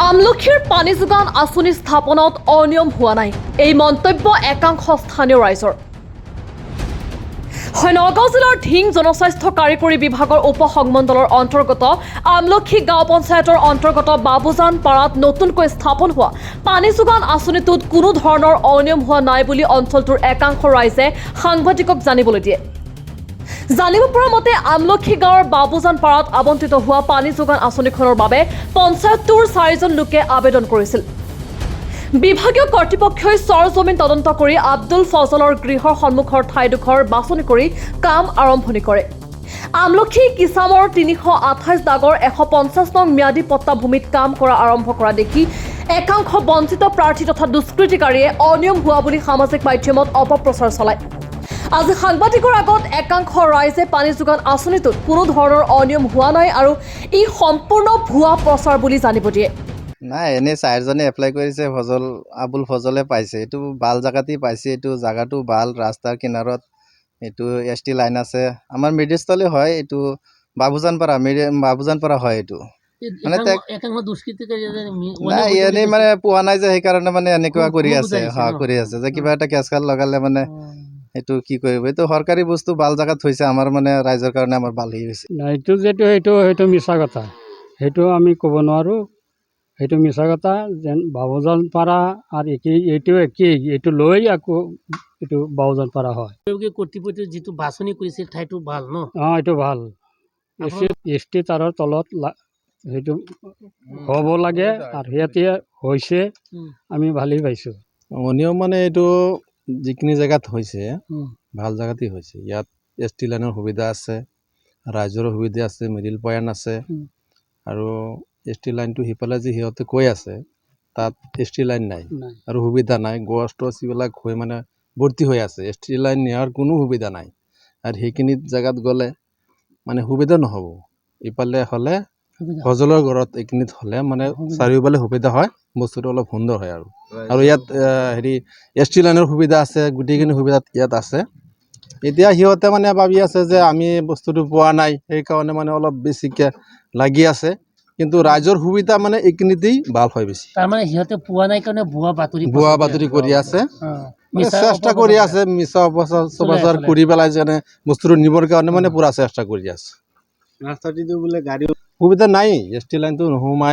আমলখিৰ পানী যোগান আঁচনি স্থাপনত অনিয়ম হোৱা নাই, এই মন্তব্য একাংশ স্থানীয় ৰাইজৰ। হয়, নগাঁও জিলাৰ ধিং জনস্বাস্থ্য কাৰিকৰী বিভাগৰ উপ সংমণ্ডলৰ অন্তৰ্গত আমলখি গাঁও পঞ্চায়তৰ অন্তৰ্গত বাবুজান পাৰাত নতুনকৈ স্থাপন হোৱা পানী যোগান আঁচনিটোত কোনো ধৰণৰ অনিয়ম হোৱা নাই বুলি অঞ্চলটোৰ একাংশ ৰাইজে সাংবাদিকক জানিবলৈ দিয়ে। জানিব পৰা মতে, আমলখি গাঁৱৰ বাবুজান পাৰাত আবণ্টিত হোৱা পানী যোগান আঁচনিখনৰ বাবে পঞ্চায়তটোৰ চাৰিজন লোকে আবেদন কৰিছিল। বিভাগীয় কৰ্তৃপক্ষই চৰজমিন তদন্ত কৰি আব্দুল ফজলৰ গৃহৰ সন্মুখৰ ঠাইডোখৰ বাছনি কৰি কাম আৰম্ভণি কৰে। আমলখি কিচামৰ 328 দাগৰ 150 নং ম্যাদী পট্টা ভূমিত কাম কৰা আৰম্ভ কৰা দেখি একাংশ বঞ্চিত প্ৰাৰ্থী তথা দুষ্কৃতিকাৰীয়ে অনিয়ম হোৱা বুলি সামাজিক মাধ্যমত অপপ্ৰচাৰ চলায়। আজি সাংবাদিকৰ আগত একাংশ ৰাইজে পানী যোগান আঁচনিটোত কোনো ধৰণৰ অনিয়ম হোৱা নাই আৰু ই সম্পূৰ্ণ ভুৱা প্ৰচাৰ বুলি জানিব দিয়ে। নাই, এনেই চাৰিজনে এপ্লাই কৰিছে। ফজল, আবুল ফজলে পাইছে। এইটো ভাল জেগাতেই পাইছে। এইটো জেগাটো ভাল, ৰাস্তাৰ কিনাৰত। এইটো এছ টি লাইন আছে। আমাৰ মিডিলস্থলী হয় এইটো, বাবুজানপাৰা, বাবুজানপাৰা হয় এইটো। মানে একাংশ দুষ্কৃতিকাৰী নাই, এনেই মানে পোৱা নাই যে, সেইকাৰণে মানে এনেকুৱা কৰি ভুল আছে। বুজাই দিছে হা ন? কৰি আছে যে কিবা এটা কেচ খাল লগালে মানে সেইটো কি কৰিব। এইটো চৰকাৰী বস্তু, ভাল জেগাত হৈছে। আমাৰ মানে ৰাইজৰ কাৰণে আমাৰ ভাল হেৰি হৈছে। নাই, এইটো যিটো সেইটো মিছা কথা। সেইটো আমি ক'ব নোৱাৰোঁ। সেইটো মিছা কথা। যেন বাবুজান পাৰা আৰু একেই, এইটো একেই। এইটো লৈ আকৌ এইটো বাবুজান পাৰা হয়। কৰ্তৃপক্ষই যিটো বাছনি কৰিছিল, ঠাইটো ভাল ন? অঁ, এইটো ভাল। এছ টি তাৰৰ তলত সেইটো হ'ব লাগে আৰু সিহঁতে হৈছে। আমি ভালেই পাইছোঁ। অনিয়ম মানে এইটো যিখিনি জেগাত হৈছে, ভাল জেগাতেই হৈছে। ইয়াত এছ টি লাইনৰ সুবিধা আছে, ৰাইজৰো সুবিধা আছে, মিডিল পইণ্ট আছে। আৰু এছ টি লাইনটো সিফালে যি সিহঁতে কৈ আছে, তাত এছ টি লাইন নাই। নাই। আৰু সুবিধা নাই। গছ টছ এইবিলাক হৈ মানে ভৰ্তি হৈ আছে। এছ টি লাইন নিয়াৰ কোনো সুবিধা নাই। আৰু সেইখিনি জেগাত গ'লে মানে সুবিধা নহ'ব। ইফালে হ'লে সুবিধা ফজলৰ ঘৰত এইখিনিত হ'লে মানে সুবিধা। চাৰিওফালে সুবিধা হয়, বস্তুটো অলপ সুন্দৰ হয়। আৰু ইয়াত হেৰি এছ টি লাইনৰ সুবিধা আছে, গোটেইখিনি সুবিধা ইয়াত আছে। এতিয়া সিহঁতে মানে ভাবি আছে যে আমি বস্তুটো পোৱা নাই, সেইকাৰণে মানে অলপ বেছিকৈ লাগি আছে। কিন্তু ৰাইজৰ সুবিধা মানে এইখিনিতেই ভাল হয় বেছি। তাৰমানে সিহঁতে পোৱা নাই কাৰণে ভুৱা বাতৰি ভুৱা প্ৰচাৰ বাতৰি কৰি আছে। মানে মিছা চেষ্টা কৰি অপপ্ৰচাৰ আছে, মিছা অপপ্ৰচাৰ চপপ্ৰচাৰ চলাই। কৰি পেলাই যেনে বস্তুটো নিবৰ কাৰণে মানে পূৰা চেষ্টা কৰি আছে। ৰাস্তাটিতো বোলে গাড়ী সুবিধা নাই, এছ টি লাইনটো নোসোমায়।